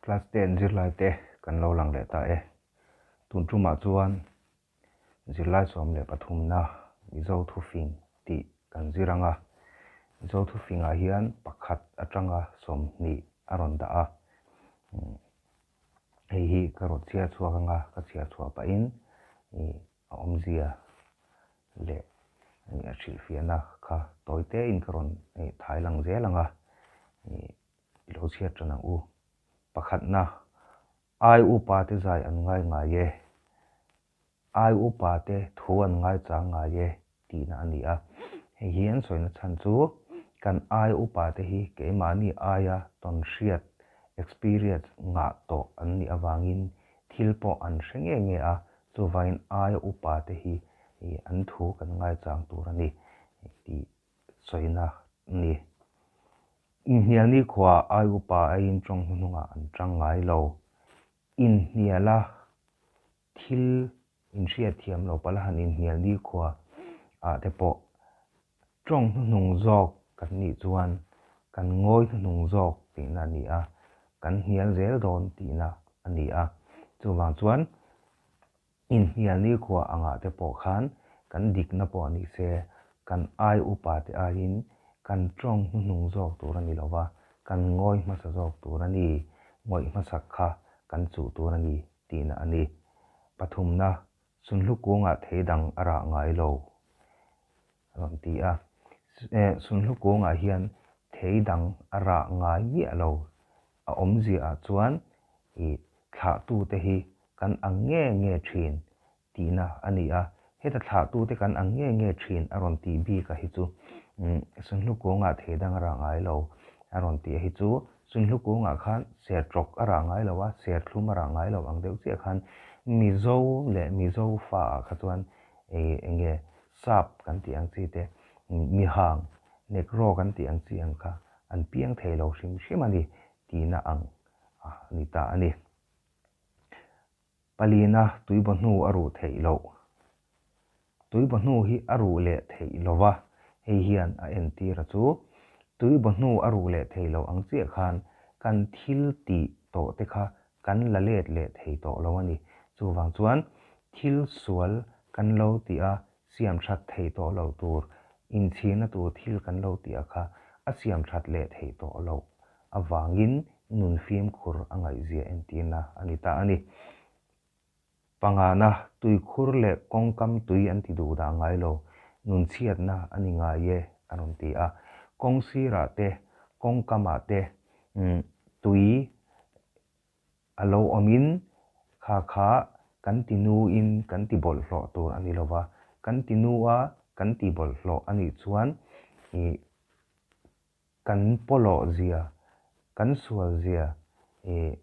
Class ten zirlaite kan lo lang leh ta e. Tun tumah chuan zirlai 13na Mizo thufing tih kan zir ang a. Mizo thufingah hian pakhat atanga 20 a rawn dah a. Hei hi ka rawn chhiar chhuak ang a, ka chhiar chhuah pahin a awmzia leh a hrilhfiahna kha tawi tein ka rawn thai lang zel ang a, i lo chhiar tan ang u. Pakhatna, Ai upa te zai an ngai ngai e, ai upa te thu an ngai chang ngai e tihna a ni a. Hei hi an sawina chhan chu kan ai upa te hi keimahni aia tawn hriat, experience, ngah tawh an nih avangin thil pawh an hre nge nge a, chuvangin aia upa te hi an thu kan ngaichang tur a ni tih sawina a ni. Inhnial nikhua ai upa aiin tawng hnuhnungah an tang ngai lo. Inhniala thil inhriatthiam lo pala han inhnial nikhua ah te pawh tawng hnuhnung zawk kan nih chuan kan ngawi hnuhnung zawk tihna a ni a, kan hnial zel dawn tihna a ni a. Chuvang chuan inhnial nikhua angah te pawh khan kan dikna pawh ni se, kan ai upa te aiin kan tawng hnuhnung zawk tur a ni lo va, kan ngawi hmasa zawk tur a ni, ngawih hmasak kha kan chuh tur a ni tihna a ni. Pathumna, Sunhlu kungah thei dang a rah ngai lo a rawn ti a. Sunhlu kungah hian thei dang a rah ngai miah lo. A awmziaah chuan i thlahtute hi kan ang nge nge thin tihna a ni a. Heta thlahtute kan ang nge nge thin a rawn tih bik a hi chu Sunhlu kungah thei dang a rah ngai lo a rawn tih a hi chu Sunhlu kungah khan sertawk a rah ngai lo a, serthlum a rah ngai lo ang deuh chiah khan Mizo leh Mizo fa ah kha chuan eng nge sap kan tih ang chi te, mihang, negro kan tih ang chi ang kha an piang thei lo hrim hrim a ni tihna ang a ni ta a ni. Palina tuibaw hnu a ruh theih loh. Tuibaw hnu hi a ruh leh theih lo va, hei hian a entir a chu. Tuibaw hnu a ruh leh theih loh ang chiah khan kan thil tih tawh te kha kan la let leh thei tawh lo a ni. Chuvang chuan thil sual kan lo tih a siam that theih tawh loh tur, inchhirna tur thil kan lo tih a kha a siam that leh theih tawh loh avangin nun fimkhur a ngaihzia entirna a ni ta a ni. Pangana, tuikhur leh kawngkam tui an ti duh dah ngai lo, nun chhiatna a ni ngai e, a rawn ti a. Kawng sirah te, kawngkamah te tui a lo awmin kha kha kan ti nuin kan ti bawlhhlawh tur a ni lo va, kan ti nua kan ti bawlhhlawh a nih chuan ih kan pawlawh zia, kan sual zia ih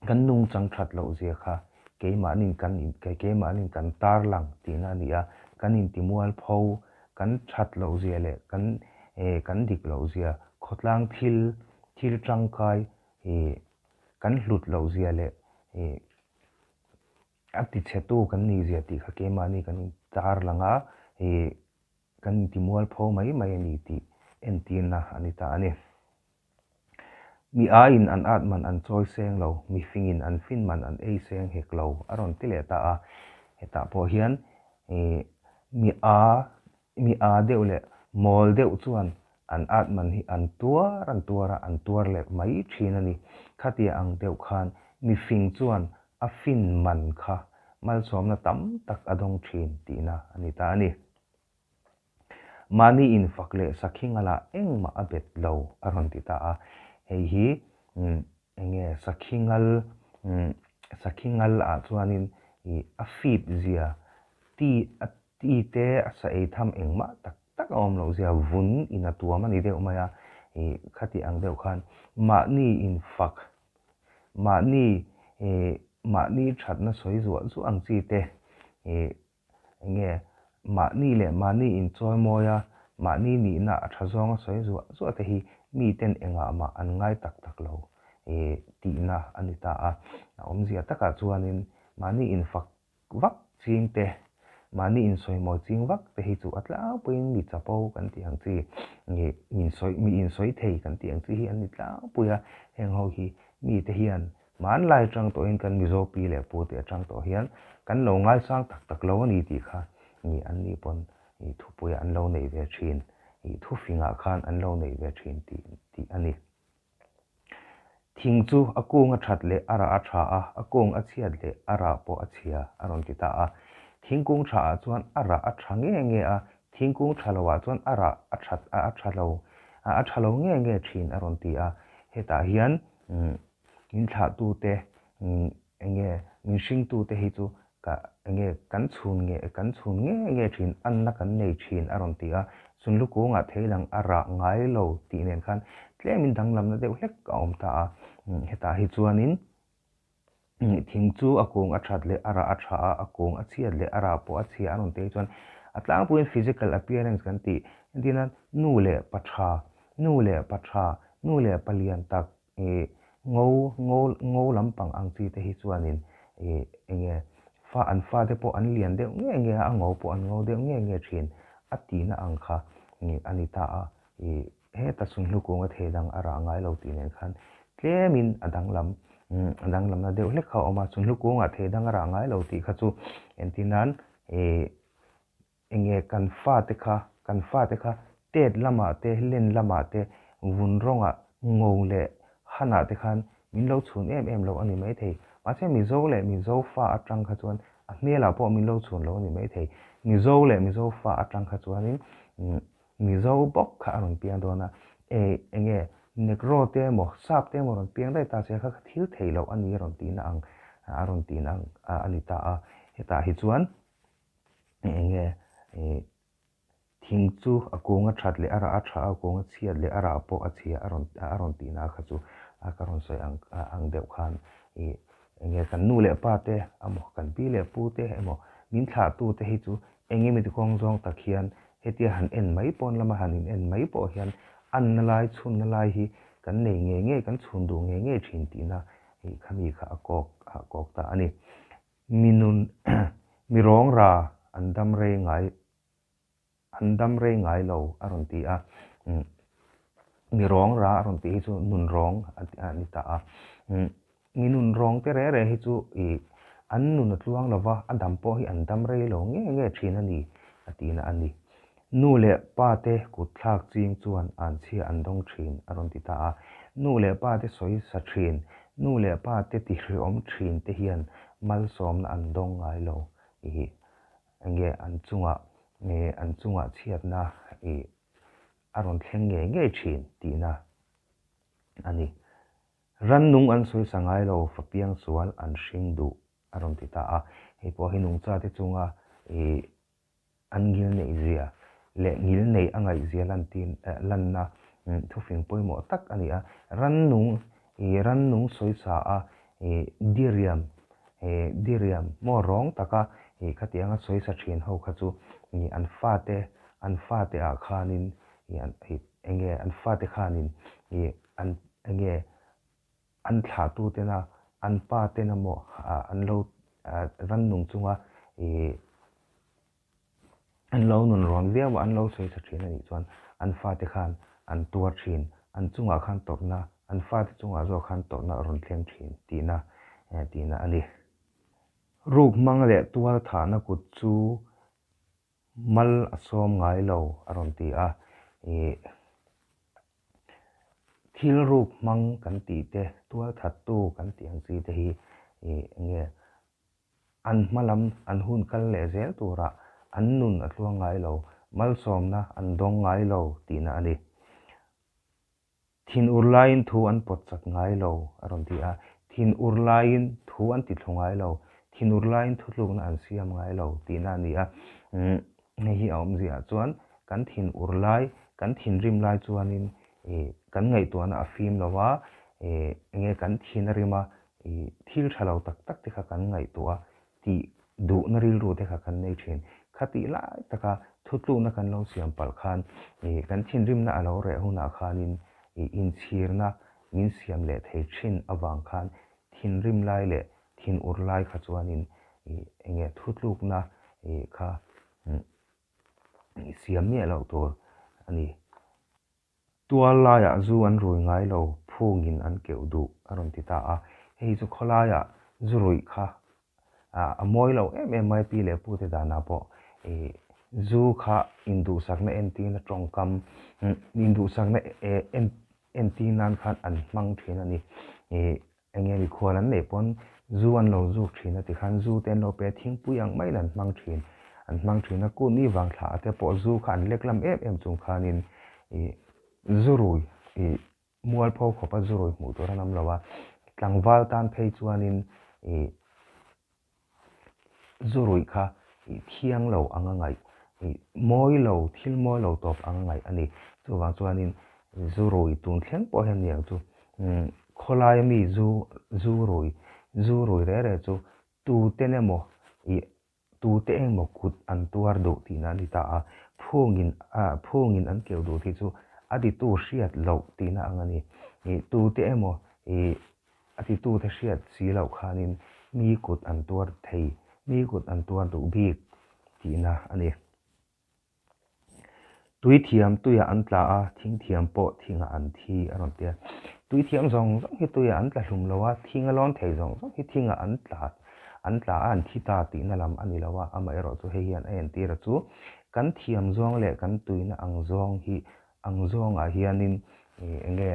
kan nungchang that loh zia kha keimahnin kan in keimahnin kan tarlang tihna a ni a, kan intimualpho, kan that loh zia leh kan ih kan dik loh zia, khawtlang thil thil tangkai ih kan hlut loh zia leh ih a tichhetu kan nih zia tih kha keimahni kan intarlang a, ih kan intimualpho mai mai a ni tih entirna a ni ta a ni. Mi aiin an at man an chawi seng lo, mi fingin an fin man an ei seng hek lo a rawn ti leh ta a. Hetah pawh hian ih mi a Mi â deuh leh mawl deuh chuan an ât man hi an tuar an tuar a, an tuar leh mai thin a ni. Khatia ang deuh khan mi fing chuan a fin man kha malsawmna tam tak a dawng thin tihna a ni ta a ni. Mahni infak leh sakhi ngalah engmah a bet lo a rawn ti ta a. Hei hi enge sakhi ngal sakhi ngal ah chuanin ih a fip zia ti a ti te a sa ei tham engmah tak tak a awm loh zia vun in a tuam a ni deuh mai a ih khati ang deuh khan mahni in fak mahni ih mahni thatna sawi zuah zuah ang chi te ih Enge mahni leh mahni inchawimawi a, mahni nihna a tha zawnga sawi zuah zuah te hi miten engah mah an ngai tak tak lo tihna a ni ta a. A awmzia takah chuanin mahni infak vak ching te, Mahni insawimawi ching vak te hi chu a tlangpuiin mi chapo kan tih ang chi, mi insawi mi insawi thei kan tih ang chi hi an ni tlangpui a. Heng ho hi mite hian hmanlai atang tawhin kan Mizo pi leh pu te atang tawh hian kan lo ngaisang tak tak lo a ni tih kha an ni pawn thupuiah an lo neih ve thin, thufingah khan an lo neih ve thin tih tih a ni. Thing chu a kung a that leh a rah a tha a, a kung a chhiat leh a rah pawh a chhia, a rawn ti ta a. Thingkung tha ah chuan a rah a tha nge nge a, thingkung tha lo ah chuan a rah a that a tha lo a tha lo nge nge thin, a rawn ti a. Hetah hian min thlahtute enge min hringtute hi chu Ka enge kan chhun nge kan chhun nge nge thin anna kan nei thin a rawn ti a, Sunlu kungah theilang a rah ngai lo tih nen khan tlemin danglamna deuh hlek a awm ta a, hetah hi chuanin thing chu a kung a that leh a rah a tha a, a kung a chhiat leh a rah pawh a chhia a rawn ti hi chuan a tlangpuiin physical appearance kan tih entirna nu leh pa tha, nu leh pa tha, nu leh pa lian tak Ih, ngo, ngo, ngo lampang ang chi te hi chuanin ih enge fa an fate pawh an lian deuh nge nge a, a ngo pawh an ngo deuh nge nge thin a tihna ang kha ih a ni ta a. Ih, heta sunhlu kunga thei dang a rah ngai lo tih nen khan tlemin a danglam, a danglamna deuh hlek kha a awm a. Sunhlu kungah thei dang a rah ngai lo tih kha chu entir nan ih Enge kan fate kha, kan fate kha tet lamah te, len lamah te, vun rawngah, ngo leh hanah te khan min lo chhun em em lo a ni maithei. Mahse Mizo leh Mizo fa atang kha chuan a hmelah pawh min lo chhun lo a ni maithei. Mizo leh Mizo fa atang kha chuanin Mizo bawk kha a rawn piang dawn a. E, enge Negro te emaw, Sap te emaw rawn piang daih ta se kha kha thil theih loh a ni a rawn tihna ang, a rawn tihna ang a ni ta a. Hetah hi chuan Enge thing chu a kung a that leh a rah a tha a, a kung a chhiat leh a rah pawh a chhia a rawn a rawn tihna kha chu a ka rawn sawi ang ang deuh khan ih enge kan nu leh pa te emaw kan pi leh pu te emaw min thlah tu te hi chu eng emaw ti kawng zawng tak hian hetia han en mai pawn lama han in en mai pawh hian anna lai chhunna lai hi kan nei ngei ngei kan chhun duh ngei ngei thin tihna ih khami kha a kawk a kawk ta a ni. Mi nun mi rawng ra an dam rei ngai an dam rei ngai lo a rawn ti a. Mi rawng ra a rawn tih hi chu nun rawng a ni ta a. Mi nun rawng te reh reh hi chu ih an nun a tluang lo va, a dam pawh hi an dam rei lo nge nge thin a ni a tihna a ni. Nu leh pa te kut thlak ching chuan an chhia an dawng thin a rawn ti ta a. Nu leh pa te sawi sa thin, nu leh pa te tihriawm thin te hian malsawmna an dawng ngai lo i enge an chungah nge an chungah chhiatna i a rawn thleng ngei ngei thin tihna a ni. Rannung an sawi sa ngai lo, fapiang sual an hring duh a rawn ti ta a. Hei pawh hi nungchate chunga i An ngilneih zia leh ngilneih a ngaihzia lantir lanna thufing pawimawh tak a ni a. Rannung ih rannung sawisa a ih diriam ih diriam maw rawng taka ih khatianga sawisa thin ho kha chu ih an fate an fate ah khanin ih an ih enge an fate khanin ih an enge an thlahtu tena an pa tena maw an lo rannung chunga ih an lo nun rawn viau a, an lo sawi tha thin a nih chuan an fate khan an tuar thin, an chungah khan tawrhna, an fate chungah zawk khan tawrhna a rawn thleng thin tihna tihna a ni. Ruk hmang leh tual thahna kut chu mal a sawm ngai lo a rawn ti a, ih Thil ruk hmang kan tih te, tual thattu kan tih ang chi te hi ih enge an hma lam an hun kal leh zel turah an nun a tluang ngai lo, malsawmna an dawng ngai lo tihna a ni. Thin ur laiin thu an pawt chat ngai lo a rawn ti a, thin ur laiin thu an ti thlu ngai lo, thin ur laiin thutlukna an siam ngai lo tihna a ni a. Hei hi a awmziah chuan kan thin ur lai, kan thinrim lai chuanin ih kan ngaihtuahna a fim lo a, ih enge kan thin a rim a, ih thil tha lo tak tak te kha kan ngaihtuah a, tih duhna rilru te kha kan nei thin. Khatih lai taka thutlukna kan lo siam palh khan ih kan thinrimna a lo reh hunah khanin ih inchhirna min siam leh thei thin avang khan thinrim lai leh thin ur lai kha chuanin ih enge thutlukna kha siam miah loh tur a ni. Tual laiah zu an rui ngai lo, phungin an keuh duh a rawn ti ta a. Hei chu khawlaiah zu ruih kha a mawi lo em em mai pi leh pute danah pawh zu kha induhsakna entirna tawngkam, induhsakna entir nan khan an hmang thin a ni. Eng nge mikhual an neih pawn zu an lo zuk thin a tikhan zu te an lo pe a, thingpui ang maiin an hmang thin. An hmang thin a, kutni vang thla ah te pawh zu kha an lek lam em em chung khanin ih zu rui ih mualpho khawpa zu rui hmuh tur an awm lo a, tlangval tan phei chuanin ih Zu ruih kha i thiang lo ang a ngaih, i mawi lo, thil mawi lo tawp ang a ngaih a ni. Chuvang chuanin zu rui tun thleng pawh hian niang chu khawlaia mi zu, zu rui, zu rui re re chu tuten emaw i tute engmaw kut an tuar duh tihna a ni ta a. Phungin, phungin an keuh duh tih chu a titu hriat loh tihna ang a ni. I tute emaw i A titute hriat si loh khanin mi kut an tuar thei, mi kut an tuar duh bik tihna a ni. Tui thiam tuiah an tla a, thing thiam pawh thingah an thi a rawn ti a. Tui thiam zawng zawng hi tuiah an tla hlum lo a, thing a lawn thei zawng zawng hi thingah an tla an tla a, an thi ta tihna lam a ni lo a. Amaherawhchu hei hian a entir a chu kan thiam zawng leh kan tuina ang zawng hi ang zawngah hianin eng nge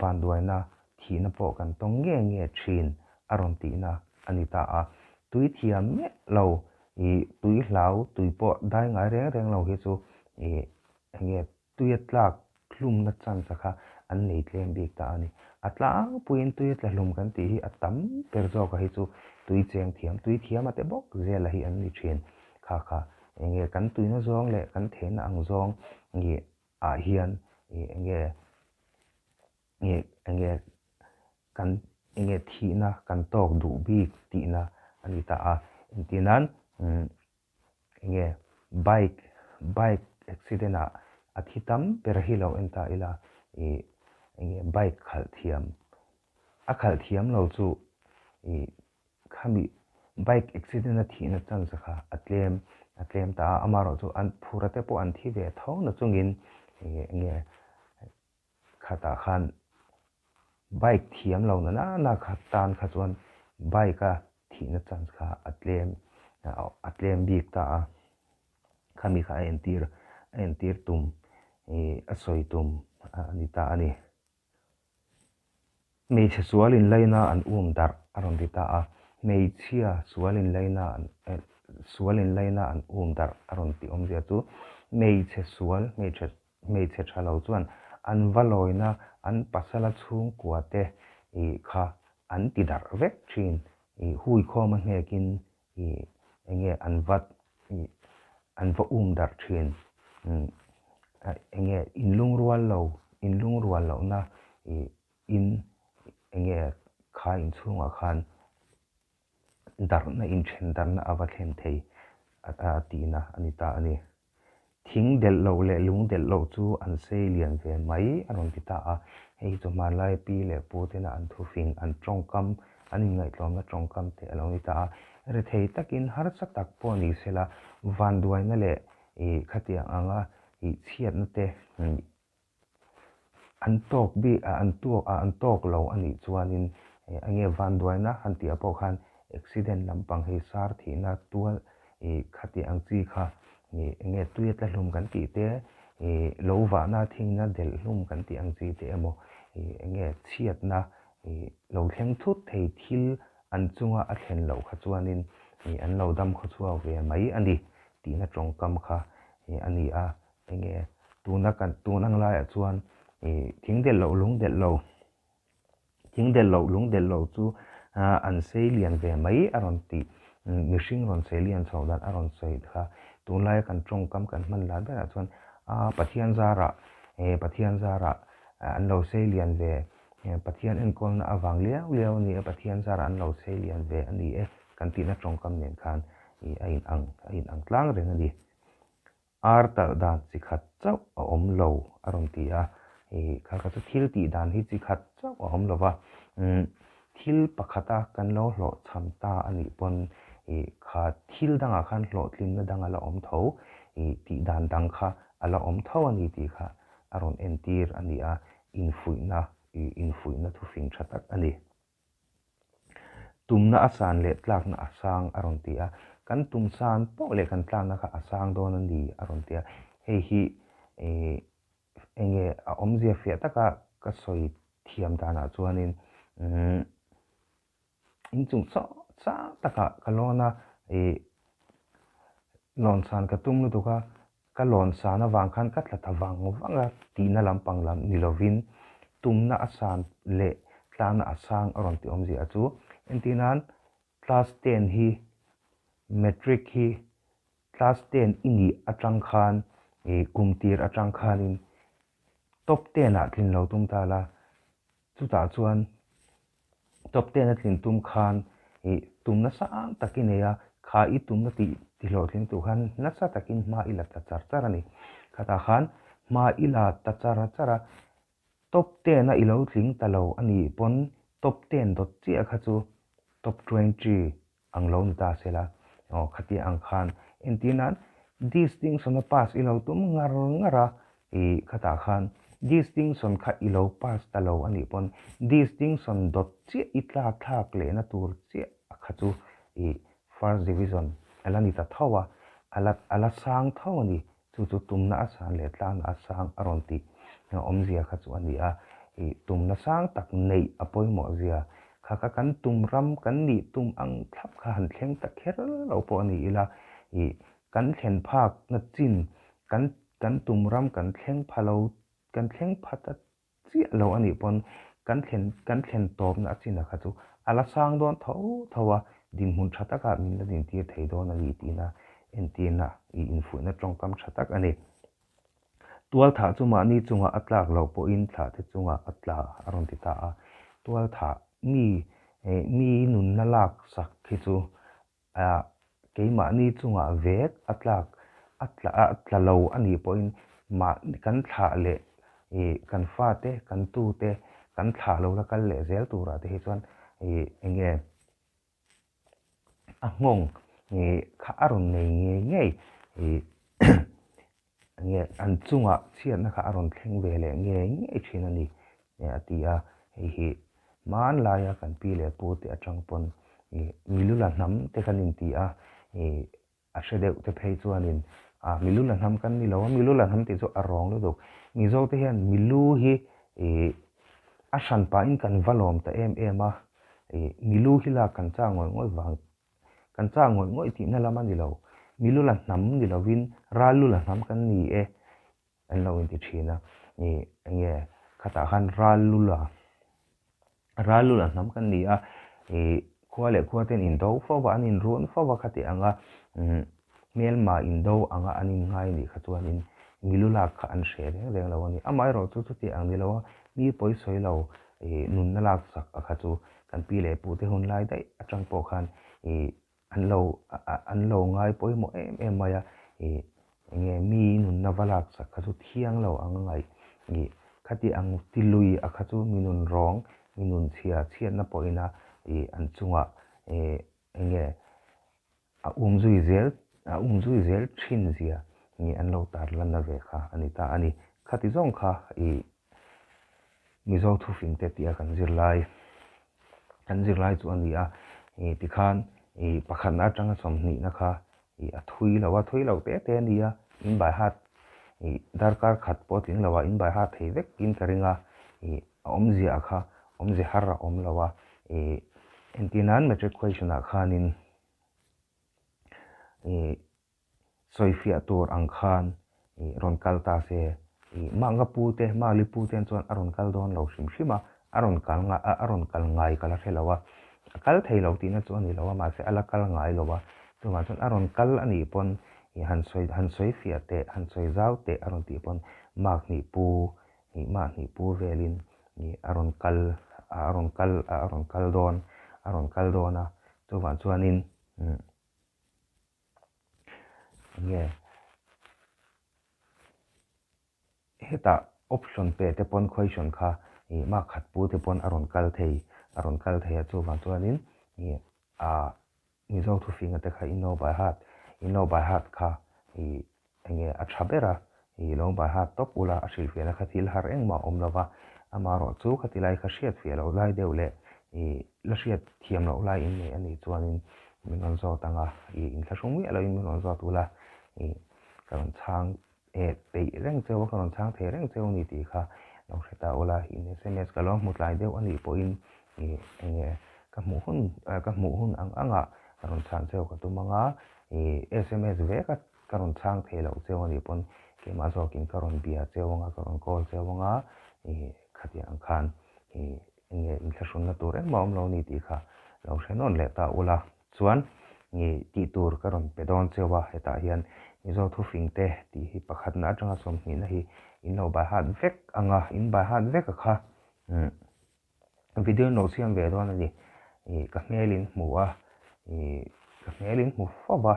vanduaina thihna pawh kan tawng nge nge thin a rawn tihna a ni ta a. Tui thiam miah lo ih tui hlau tui pawh dai ngai reng reng lo hi chu ih eng nge tuia tlak hlumna chance kha an nei tlem bik ta a ni. A tlangpuiin tuia tla hlum kan tih hi a tam ber zawka hi chu tui cheng thiam, tui thiam a te bawk zela hi an ni thin. Kha kha eng nge kan tuina zawng leh kan theihna ang zawng ih ah hian ih eng nge Nge enge kan enge thihna kan tawk duh bik tihna a ni ta a. Engtin nan enge bike bike accident ah a thi tam ber hi lo en ta ila ih enge bike khalh thiam a khalh thiam lo chu ih khami bike accident a thihna chance kha a tlem a tlem ta a. Amaherawhchu an phura te pawh an thi ve tho na chungin ih enge Khatah khan bike thiam lo na na kha tan kha chuan bike a thihna chance kha a tlem a tlem bik ta a, khami kha a entir a entir tum ih a sawi tum a ni ta a ni. Hmeichhe sual inlaina an um darh a rawn ti ta a, hmeichhia sual inlaina an sual inlaina an um darh a rawn ti awmzia chu hmeichhe sual hmeichhe Hmeichhe tha lo chuan an va lawina an pasala chhungkua te ih kha an ti darh vek thin ih huikhawm a hnekin ih enge an va ih an va um darh thin enge inlungrual lo inlungrual lohna ih in enge kha inchhungah khan darhna inthen darhna a va thlen thei a tihna a ni ta a ni. Thing delh loh leh lung delh loh chu an sei lian ve mai a rawn ti ta a. Hei hi chu hmanlai pi leh pu tena an thufing, an tawngkam, an inngaihtlawmna tawngkam te a lo ni ta a. Rethei takin harsa tak pawh ni sela vanduaina leh ih khatiang anga ih chhiatna te An tawk bik a, an tuak a, an tawk lo a nih chuanin eng nge vanduaina han tih ah pawh khan accident lampang hi sar thihna tual ih khati ang chi kha ih eng nge tuia tla hlum kan tih te ih lo vahna thingna delh hlum kan tih ang chi te emaw ih eng nge chhiatna ih lo thleng thut thei thil an chunga a thlen loh kha chuanin ih an lo dam khawchhuak ve mai a ni tihna tawngkam kha ih a ni a. Enge tuna kan tun ang laiah chuan ih thing delh loh lung delh lo thing delh loh lung delh loh chu an sei lian ve mai a rawn tih mihring rawn sei lian chhoh dan a rawn sawi kha tunlaia kan tawngkam kan hman lai berah chuan a Pathian zarah eh Pathian zarah an lo sei lian ve Pathian enkawlna avang liau liau a ni e Pathian zarah an lo sei lian ve a ni e kan tihna tawngkam nen khan ih a inang a inang tlang reng a ni. Ar talh dan chi khat chauh a awm lo a rawn ti a, ih kha kha chu thil tih dan hi chi khat chauh a awm lo va, umm thil pakhata kan lo hlawhchham ta a nih pawn Ih kha thil dangah khan hlawhtlinna dang a la awm tho, ih tih dan dang kha a la awm tho a ni tih kha a rawn entir a ni a, infuihna, ih infuihna thufing tha tak a ni. Tumna a san leh tlakna a sang a rawn ti a, kan tum san pawh leh kan tlakna kha a sang dawn a ni a rawn ti a, hei hi ih enge a awmzia fiah taka ka sawi thiam danah chuanin umm inchung chauh chang takah ka lawn a, ih lawn san ka tum lutuk a, ka lawn san avang khan ka tla ta vang vang a tihna lampang lam ni lovin tumna a san leh tlakna a sang a rawn ti awmzia chu entirnan class ten hi matric hi class ten i nih atang khan ih kum tir atang khanin top ten ah tlin lo tum ta la chutah chuan Top ten a tlin tum khan ih tum nasa tak i nei a, kha i tumna tih ti hlawhtling tur khan nasa takin hma i la ta char char a ni. Khatah khan hma i la ta char char a, top ten a i lo tling ta lo a nih pawn top ten dawt chiah kha chu top 20 ang lo ni ta sela, aw khatia ang khan entir nan distinction a pass i lo tum ngar ngar a, ih khatah khan distinction kha i lo pass ta lo a nih pawn distinction dawt chiah i tlak thlak lehna tur chiah a kha chu ih first division a la ni ta tho a, a la a la sang tho a ni. Chu chu tumna a san leh tlana a sang a rawn tih awmzia kha chu a ni a, ih tumna sang tak neih a pawimawh zia kha kha kan tum ram kan nih tum ang thlap kha han thleng ta kher lo pawh a ni ila, ih kan thlen phakna chin kan kan tum ram kan thleng pha lo kan thleng pha ta chiah lo a nih pawn kan thlen kan thlen tawpna a chin a kha chu a la sang dawn tho tho a, dinhmun tha takah min la dintir thei dawn a ni tihna entirna ih infuihna tawngkam tha tak a ni. Tualthah chu mahni chungah a tlak loh pawhin thlahte chungah a tla a rawn ti ta a, tualthah mi mi nunna lak sak hi chu A keimahni chungah vek a tlak a tla a tla lo a nih pawhin mah kan thlah leh ih kan fate kan tute kan thlah lo la kal leh zel turah te hi chuan ih eng nge a nghawng ih kha a rawn nei ngei ngei ih eng nge an chungah chhiatna kha a rawn thleng ve leh ngei ngei thin a ni a ti a, hei hi hmanlaia kan pi leh pu te atang pawn ih milula hnam te kan inti a, ih a hre deuh te phei chuanin ah milula hnam kan ni lo a, milula hnam tih chu a rawng lutuk. Mizo te hian milu hi ih a hran pahin kan va lawm ta em em a, ih milu hi lak kan chak ngawih ngawih vang Kan chak ngawih ngawih tihna lam a ni lo. Milula hnam ni lovin Rallula hnam kan ni e an lo inti thin a. Ih enge khatah khan Rallula Rallula hnam kan ni a. Ih khua leh khua ten indo fo va, an inrun fo va khati anga umm hmelma indo anga an inngai nih kha chuanin milula kha an hre reng reng lo a ni. Amaherawh chu chuti ang ni lo a, mi pawi sawi lo ih nunna lak sak a kha chu Kan pi leh pute hun lai daih atang pawh khan ih an lo an lo ngai pawimawh em em mai a, ih enge mi nunna va lak sak kha chu thiang lo ang a ngaih ih khati ang ti lui a kha chu mi nun rawng mi nun chhia chhiatna pawhin a ih an chungah ih enge A um zui zel, a um zui zel thin zia nge an lo tar lanna ve kha a ni ta a ni. Khati zawng kha i Mizo thufing te tia kan zirlai, kan zirlai chu a ni a. I tikhan i pakhatna atanga sawmhnihna kha i a thui lo a, thui lo te te a ni a. In by heart i darkar khat pawh tling lo a, in by heart thei vek in ka ring a. I a awmzia kha awmze har a awm lo a. I entir nan matric question ah khanin ih sawifiah tur ang khan ih rawn kal ta se ih manga pu te mali pu te chuan a rawn kal dawn lo hrim hrim a a rawn kal ngai a rawn kal ngai ka la hre lo a a kal thei lo tihna chu a ni lo a mahse a la kal ngai lo a chuvang chuan a rawn kal a nih pawn ih han sawi han sawifiah teh han sawi zau teh a rawn tih pawn mark hnih pu ih mahni pu velin ih a rawn kal a rawn kal a rawn kal dawn a rawn kal dawn a chuvang chuanin umm enge hetah option pe te pawn question kha ih mark khat pu te pawn a rawn kal thei a rawn kal thei a chuvang chuanin ih a. Mizo thufinga te kha in lo by heart, in lo by heart kha ih enge a tha ber a, ih lo by heart tawp ula a hrilhfiahna kha thil har engmah a awm lo va, amaherawh chu khati lai kha hriat fiah loh lai deuh leh ih la hriat thiam loh lai in nei a nih chuanin min rawn zawt ang a, ih inthlahrung miah loin min rawn zawt ula ih ka rawn chhang Eh, peih reng cheu a, ka rawn chhang thei reng cheu a ni tih kha lo hre ta ula, in sms ka lo hmu tlai deuh a nih pawhin ih enge ka hmuh hun ka hmuh hun ang angah ka rawn chhan cheu ka tum ang a, ih sms ve ka ka rawn chhang thei loh cheu a nih pawn keimah zawkin ka rawn bia cheu ang a, ka rawn call cheu ang a, ih khatiang ang khan ih enge inthlahrunna tur engmah awm lo a ni tih kha lo hre nawn leh ta ula. Chuan nge tih tur ka rawn pe dawn cheu a, hetah hian Mizo thufing te tih hi pakhatna atanga sawmhnihna hi in lo by heart vek ang a, in by heart vek a kha video in lo siam ve dawn a ni. Ih ka hmel in hmu a, ih ka hmel in hmu fo va,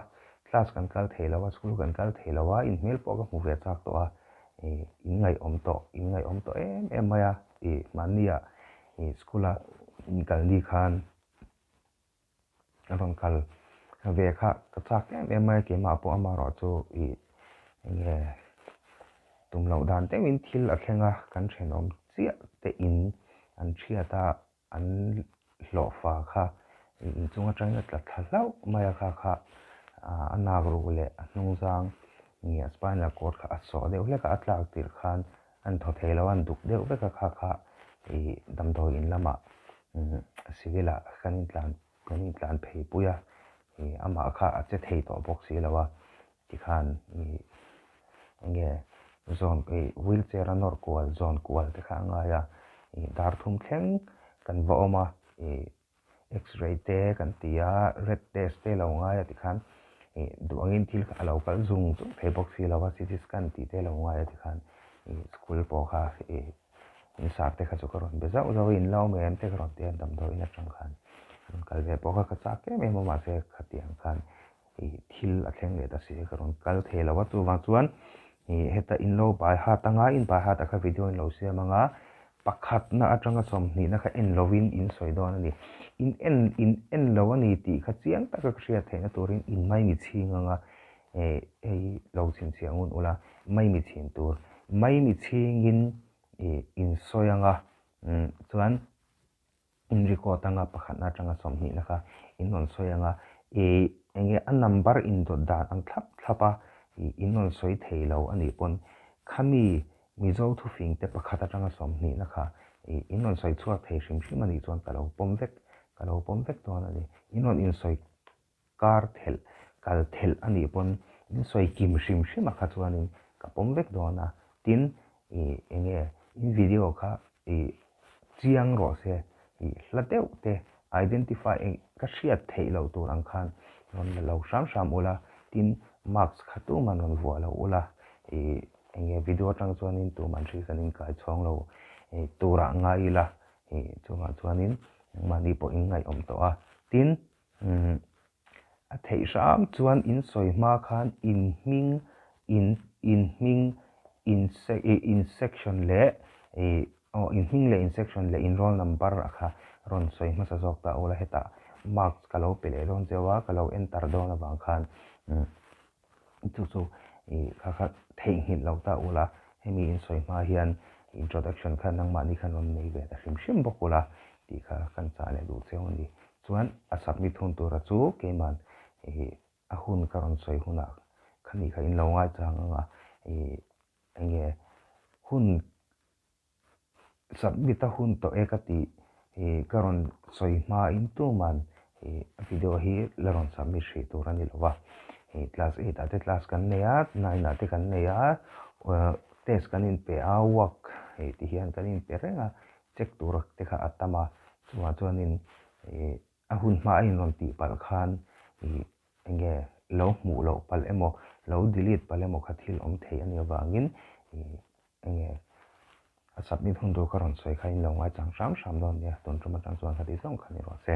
class kan kal thei lo a, school kan kal thei lo a, in hmel pawh ka hmu ve chak tawh a, ih in ngaihawm tawh, in ngaihawm tawh em em mai a, ih mahnia ih school a in kal ni khan A rawn kal ve kha ka chak em em mai a, keimah pawh amaherawh chu ih enge tum loh dan deuhin thil a thleng a, kan thenawm chiah te in an thiat a, an hlawhfa kha ih inchung atangin a tla thla hlauh mai a, kha kha a nak ruh leh a hnung zang nge a spinal cord kha a sawh deuh hlek a, a tlak tirh khan an thaw thei lo a, an duk deuh vek a, kha kha ih damdawi in lamah Civil ah kan intlan kan intlan phei pui a, ih amah kha a che thei tawh bawk si lo a, tikhan ih enge zawn ih wheelchair a nawr kual zawn kual te kha a ngai a, ih dar thum thleng kan va awm a, ih x-ray te kan ti a, red test te lo ngai a tikhan ih duh angin thil kha a lo kal zung zung thei bawk si lo a, ct scan tih te lo ngai a tikhan ih school pawh kha ih In sar te kha chu ka rawn be zauh zauh a, in lo em te ka rawn ti a, damdawiin atang khan rawn kal ve pawh kha ka chak em em a, mahse khatiang khan ih thil a thleng leh ta si a, ka rawn kal thei lo a, chuvang chuan ih heta in lo bai hat anga, in bai hat ah kha video in lo siam anga, pakhatna atanga sawmhnihna kha en lovin in sawi dawn a ni, in en in en lo a ni tih kha chiang taka ka hriat theihna turin in maimi chhing anga eh hei lo chhinchhiah ngun ula, maimi chhin tur, maimi chhingin ih in sawi anga umm chuan in record anga pakhatna atanga sawmhnihna kha in rawn sawi anga ih enge a number in dawt dan ang thlap thlap a ih in rawn sawi thei lo a nih pawn khami Mizo thufing te pakhat atanga sawmhnihna kha ih in rawn sawi chhuak thei hrim hrim a nih chuan ka lo pawm vek ka lo pawm vek dawn a ni in rawn insawi Kar thelh, kal thelh a nih pawn in sawi kim hrim hrim a kha chuanin ka pawm vek dawn a, tin ih enge in video kha ih chiang rawh se ih hla deuh te identify eng ka hriat theih loh tur ang khan rawn la lo hram hram ula, tin mask kha tuman rawn vuah lo ula ih enge video atang chuanin tuman hri kan inkai chhawng lo ih turah ngai ila ih chuvang chuanin engmahni pawh in ngaihawm tawh a, tin Umm a theih hram chuan in sawi hma khan in hming in in hming in ih in section leh ih aw in hming leh in section leh in roll number a kha rawn sawi hmasa zawk ta ula hetah marks ka lo pe leh dawn cheu a ka lo enter dawn avang khan umm Chu chu ih kha kha theihnghilh lo ta ula, hemi in sawi hma hian introduction kha nangmahni khan rawn nei ve ta hrim hrim bawk ula tih kha kan chah leh duh cheu a ni. Chuan a submit hun tura chu keiman ih a hun ka rawn sawi hunah khani kha in lo ngaichang ang a, ih enge hun Submit a hun tawh e ka tih hi ka rawn sawi hma in tuman hi video hi la rawn submit hrih tur a ni lo va, hei class eight ah te class kan nei a, nine ah te kan nei a, test kan inpe a, work hei ti hian kan inpe reng a, check tur te kha a tam a, chuvang chuanin ih a hun hma a inrawn tih palh khan ih Enge lo hmuh loh palh emaw, lo delete palh emaw kha thil awm thei a nih avangin enge a submit hun tur ka rawn sawi kha in lo ngaichang hram hram dawn nia, tun tum atang chuan kha ti zawng kha ni rawh se.